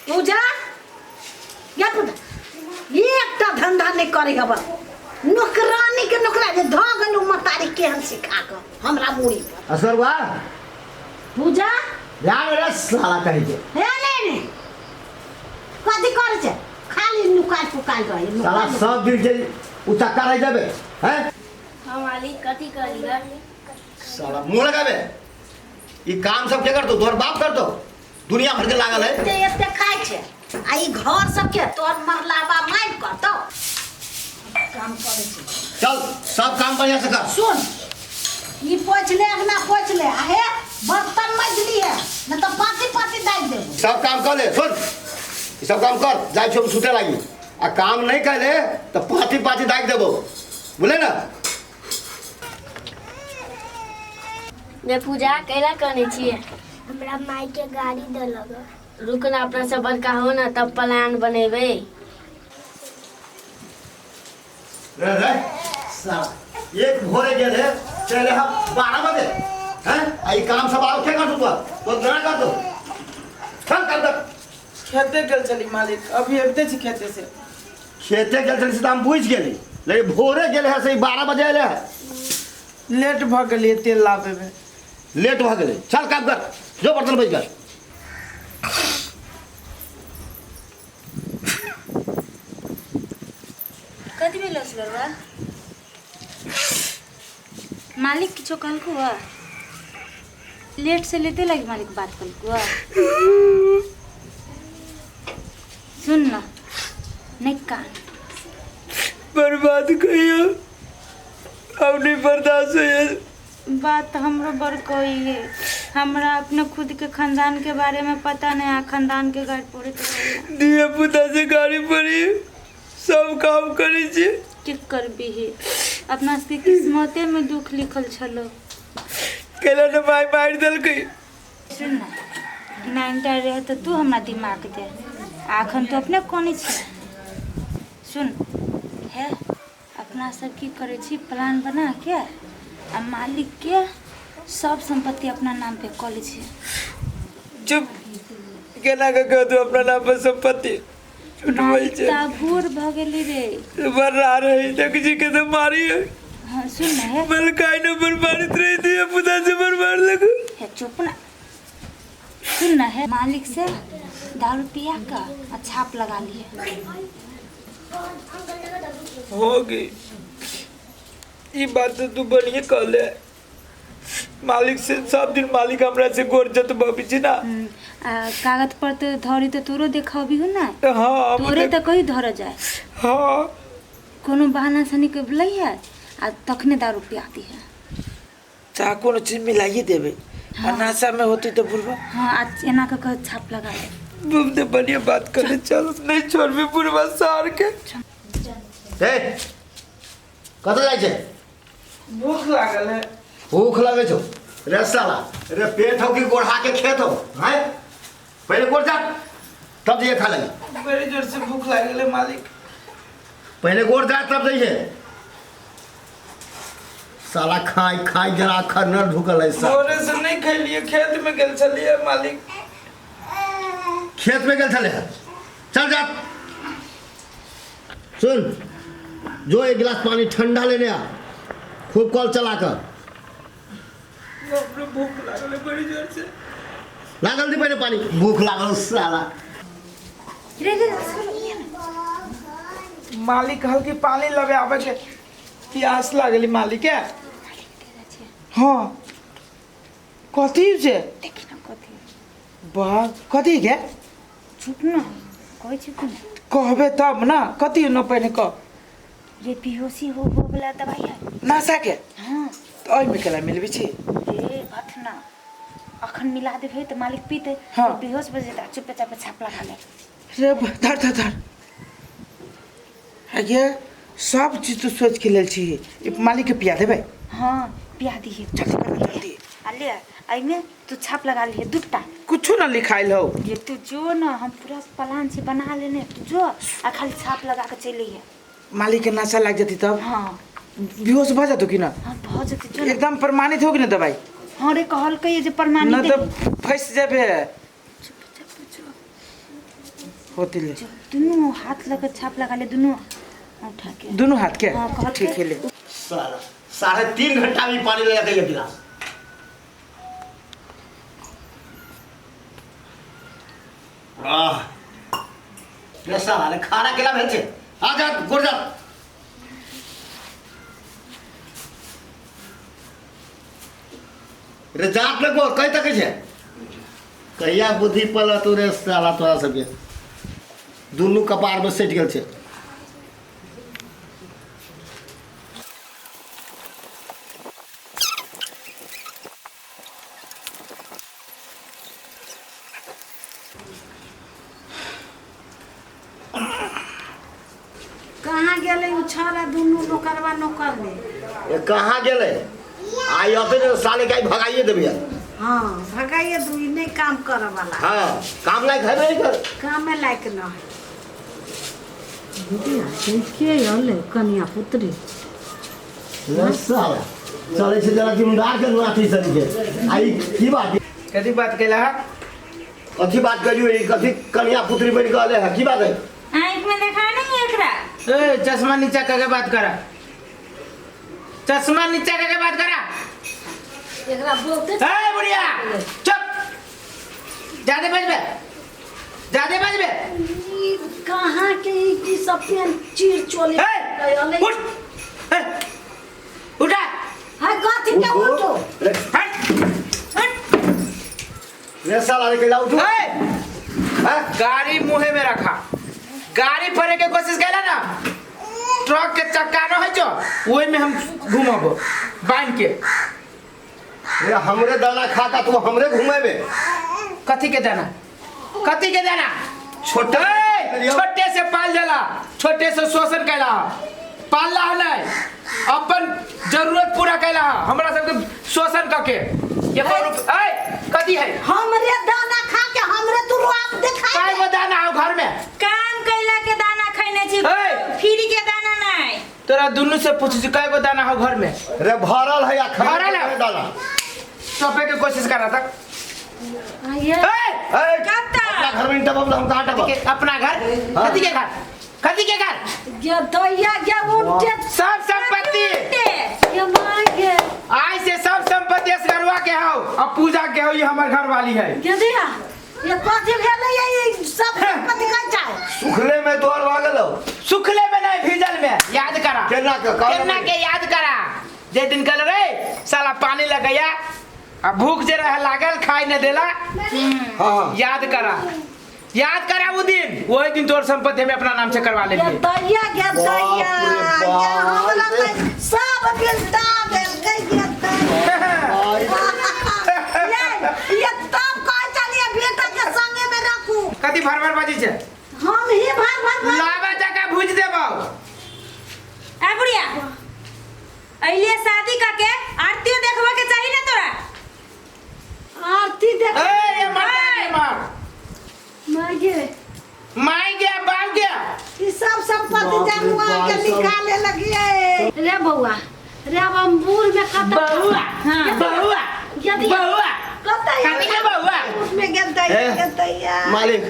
पूजा या पूजा एकटा धंधा नहि करे हब नौकरानी के नौकरा जे धऽ गेलहुँ मतारी केहन सिखा कऽ हमरा मूड़ी पर असगरवा पूजा ध्यान रे साला कहीं के हे नहीं नहीं कथी करे छै खाली नुकाल पुकाल रहे साला नुकाल सब दिन के उचक्का रह जाबे हैं हाँ मालिक कथी कहली साला मुंह लगाबे ई काम सब के कर दो तोहर बाप कर दो दुनिया भर के लागल है एते एते खाइ छै आ ई घर सबके तोर मरलाबा मारि करतौ काम करै छै चल सब काम बढ़िया से कर सुन ई पोछि ले अगना पोछि ले आ हे बर्तन मजली है न तऽ पाती पाती दाबि देबो सब काम कर ले सुन ई सब काम कर जाइ छी हम सुते लागी आ काम नहीं कर ले तो पाती पाती दागि देबो बुझले ना जे पूजा कैला कने छियै हमरा माय के गाड़ी देलक रुक ना अपना सब बड़का हो ना तब प्लान बनेबै रे रे साला एक भोरे गेल है चले हम 12 बजे हैं आ ई काम सब आउ के कर दू तो तो ना कर दो चल कर दे खेते गेल छली मालिक अभी अबिते छी खेते से खेते गेल छली से तऽ हम बुझि गेली लेकिन भोरे गेल है से ई 12 बजे अयले है लेट भऽ गेलियै तेल लाबैमे लेट भऽ गेलै चल काम कर जो बर्तन बज कर कथी भेल असगरवा मालिक किछो कहलकौ हँ लेट से लेते लगी मालिक बात कहलकौ हँ सुन न नहीं कान बर्बाद कहियो अब नहीं बर्दाश्त होइए बात हमरो बड़ कोई है हमरा अपने खुद के खानदान के बारे में पता नहीं आ खानदान के गाड़ पड़ैत रहैया धिया पुता से गाड़ी पड़ी सब काम करै छी की करबीही अपना सबके किस्मते में दुख लिखल छलो कैला ने माय मारि देलकै सुन न नाइनटा रहे तऽ तू हमरा दिमाग दे आ अखन तू अपने कोने छी सुन हे अपना सब की करै छी प्लान बना के आ मालिक के सब संपत्ति अपना नाम पे कऽ लै छी चुप केना के कह तू अपना नाम पर संपत्ति झूठ बोल मालिक छै तऽ अबूर भऽ गेली रे बर्रा रही देख जी के तो मारी है हाँ सुन न हे बलकाई न पर मारित रही थी पुता से पर मार लगे हे चुप ना सुन न हे मालिक से दारू पिया का आ छाप लगा लिए हो गई ई बात तो तू बढ़िया कहले मालिक से सब दिन मालिक हमरा से गोर जत बबी छी ना आ कागज पर तो धरी तो तोरो देखबी हो ना हाँ हम तोरे तो कहीं धर जाए हाँ कोनो बहाना से निकलै है आ तखने दारू पिया दी है चाहे कोनो चीज मिलाइए देबे आ नशा में होती तो बुढ़वा हाँ आ एना कऽ कऽ छाप लगा दे तुमने बढ़िया बात करे चल नहीं छोड़बे बुढ़वा सार के ए कतऽ जाइ छै भूख लागल है भूख लगै छौ रे साला रे पेट हो कि गोढ़ा के खेत हो हैं पहिले गोड़ जा तब जाइए खा लगी बड़ी जोर से भूख लागल है मालिक पहिले गोड़ जा तब जाइए साला खाई खाई जरा खरनर ढुकल है साला भोरे से नहीं खैलिए खेत में गेल छलिए मालिक खेत में गेल छले चल जा सुन जो एक गिलास पानी ठंडा लेने आ खूब कल चला कर बाप रे भूख लागल है बड़ी जोर से लागल थी पहले पानी भूख लागल साला रे रे सुन ये ना। मालिक कहल कि पानी लबे आवे के प्यास लागली मालिक के हाँ कथी छै देखी ना कथी वाह कथी के चुप ना कहै छी कि ना कहबे तब ना कथी न पहिने कह रे बेहोशी हो हो वाला दवाई है नशा के हाँ तऽ एहिमे केला मिलबै छी रे भथ ना अखन मिला देबै तऽ मालिक पीते हाँ। तऽ बेहोश भऽ जेतै चुपे चापे छाप लगा ले रे धर धर धर ये सब चीज तू सोच के लेल छी ई मालिक के पिया देबै हाँ पिया दिहे जल्दी कर जल्दी आ ले एहिमे तू छाप लगा लिहे दूटा कुछो ना लिखाइल हो ये तू जो ना हम पूरा प्लान से बना लेने तू जो आ खाली छाप लगा के चलि अइहे मालिक के नशा लाग जती तब हाँ बेहोश भऽ जेतौ कि ना हाँ भऽ जेतै जो ना। एकदम प्रमाणित हो कि ना दवाई हाँ रे कहलकै जे प्रमाणित न तऽ फंसि जेबे चुप चुप जो होती ले। दुनू हाथ लग के छाप लगा ले दुनू उठा के। दोनों हाथ के? हाँ, कहलकै। ठीक है ले। साला 3.5 घंटा में पानी ले जाते ये गिलास। आह रे साला रे खाना केला भेल छै, आ जा गोर जा। रे जात ले गोर कहि तकै छै, कहिया बुद्धि पलत रे साला तोरा सबके, दुनू कपार में सटि गेल छै। कहाँ गेलै उ छौड़ा दुनू नौकरवा नौकर में? ए कहाँ गेलै? आइ अते ने साले के आइ भगाइए देबै। हाँ भगाइए दू, ई नहीं काम करे वाला। हाँ काम लायक है नहीं कर, कामे लायक न है। के अलै कनिया पुत्री? रे साला चलै छै जरा जिम्मेदार के नाथी सरी के। आई की बात? कथी बात कैला? कथी बात करियो, ई कथी कनिया पुत्री बनि के अलै है, की बात है? आँख में देखा नहीं एकरा। ए चश्मा नीचा करके बात करा, चश्मा नीचा करके बात करा। एकरा बोलते। ए बुढ़िया चुप, ज्यादा बजबे, ज्यादा बजबे। ई कहाँ के ई की सब पेन चीर चोली ए अलै? उठ, ए उठा। है कथी के उठो? रे हट हट। रे साला रे कैला उठू? ए हैं? गाड़ी मुंहे में रखा, गाड़ी फरे के कोशिश कैला ना, ट्रक के चक्का न है जो ओही में हम घुमाबो बांध के। रे हमरे दाना खा का तू हमरे घुमेबे? कथी के दाना? कथी के दाना? छोटे ए, छोटे से पाल जाला, छोटे से शोषण कैला, पालला है नहीं, अपन जरूरत पूरा कैला हमरा सबके शोषण करके। ए कथी है? हमरे दाना खा के हमरे तू रुआब देखा। काय गो दाना हो घर में? काम कैला के दाना खैने छी, ए! फ्री के दाना नहीं। तोरा दुनू से पूछ छी काय गो दाना हो घर में? रे भरल है या खा भरल है। दाना टपे के कोशिश कर रहा था। ये ए ए, कत्ता? अपना घर में टपब हम कहाँ टपब? के अपना घर? कथी के घर? कथी के घर? ये दैया ये उठे सब संपत्ति ये माय गे। आज से सब संपत्ति असगरवा के हो और पूजा के हो, ये हमर घर वाली है। ये दिया ये कथी भेलै ये सब संपत्ति कहाँ जाए? सुखले में तोहर भऽ गेलौ। सुखले में नहीं, भीजल में। याद करा केना के? केना के याद करा, जे दिन कल रे साला पानी लगैया आ भूख जे रहे लागल खाई न देला। हाँ याद करा, याद करा वो दिन, वही दिन तोर संपत्ति हमें अपना नाम से करवा ये लेंगे। दैया ये दैया बाप रे ये हमरा बाप। तऽ सब बिलटा देलकै ये दैया। ये तब कहै छलियै बेटा के संगे में रखू। कथी भर भर बाजी छे? हम ही भर भर भर लावा जका भुज देबौ। ए बुढ़िया अइलिए शादी करके आरती देखबा के चाही ना तोरा? आरती देख। ए ये मर जा मार माय गे माई गया बाप गया। ई सब संपत्ति बाप रे जमुआ के बाप, सब- निकाले लगिए। रे बौआ रे अब हम बूढ़ में कत बहुआ बहुआ यदि बहुआ कत कथी के बहुआ? उसमें गेल ए, दैया दैया। मालिक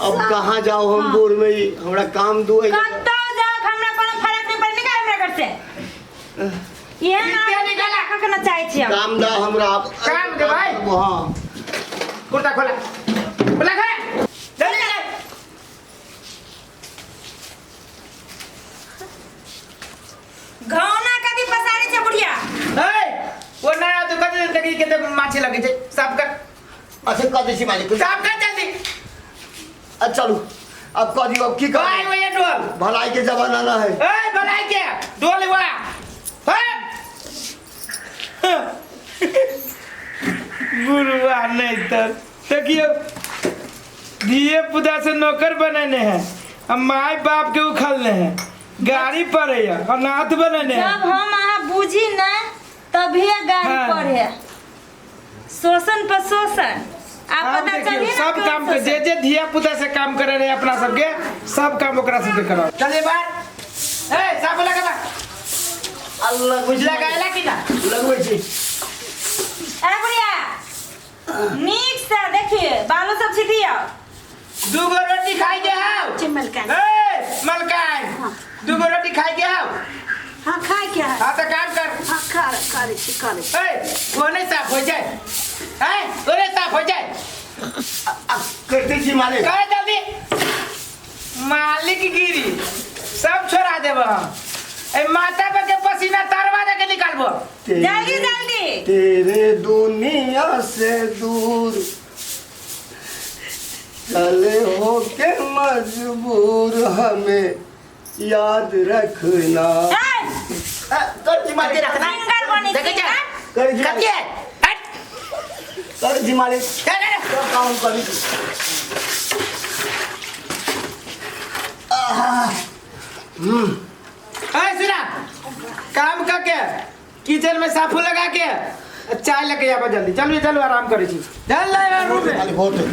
अब कहाँ जाओ हम बूढ़ में ही हमरा काम दू है। कतौ जाओ हमरा कोनो फरक नहीं पड़े, निकाल हमरा घर से। ये निकाल, निकाल। ना ना चाहे छी हम। काम दा हमरा। काम दे भाई। हाँ कुर्ता खोला खोला खोला जल्दी निकाल। घौना कदी पसारे छे बुढ़िया? ए वो ना तो कथी देखी के तो माछी लगे छे, साफ कर। अच्छा कह दै छी मालिक, साफ कर जल्दी। अच्छा चलू अब कह दियौ, अब की भाई कर, वो ये डोल भलाई के जमाना ना है। ए भलाई के डोल हुआ बुढ़वा नहीं तो देखियो दिए पुदा से नौकर बनाने हैं अब माई बाप के उखलने हैं, गाड़ी पर है अनाथ बनाने हैं। जब हम अहाँ बुझी ना तभी गाड़ी हाँ। पर है। शोषण पर शोषण। आप हम पता देखियो, चली ना सब कौन काम के शोषण। जे जे धिया पुता से काम करे रहे अपना सबके सब काम ओकरा सबके कराओ। चलिए बाहर। ए साफ लगा बा। अल्लाह कुछ लगाएला कि ना? लगबै छी। ए बुढ़िया नीक से देखिए बालो सब छिटियो। दू गो रोटी खाई के है छी मलकान। ए मलकान, हाँ। दूगो रोटी खाई के आओ। हाँ, खाए के है। हाँ तो काम कर। हाँ, कर करे छी, करे छी। ए वो नहीं साफ हो जाए, हैं वो नहीं साफ हो जाए। करते छी मालिक। कर जल्दी मालिक गिरी सब छोड़ा देब हम। ए माता पे के पसीना तारवा दे के निकालबो। जल्दी जल्दी। तेरे दुनिया से दूर चले हो के मजबूर हमें याद रखना। कर जी मालिक। रखना। सिंगर बनी देखे जा। कर जी कथी मालिक। है? हट। कर जी मालिक। चल, चल। सब काम करी। ए सुना, काम करके किचन में साफू लगा के चाय लेके आबो जल्दी। चलू चलू, आराम करै छी। चल ले रूम में। मालिक बहुत।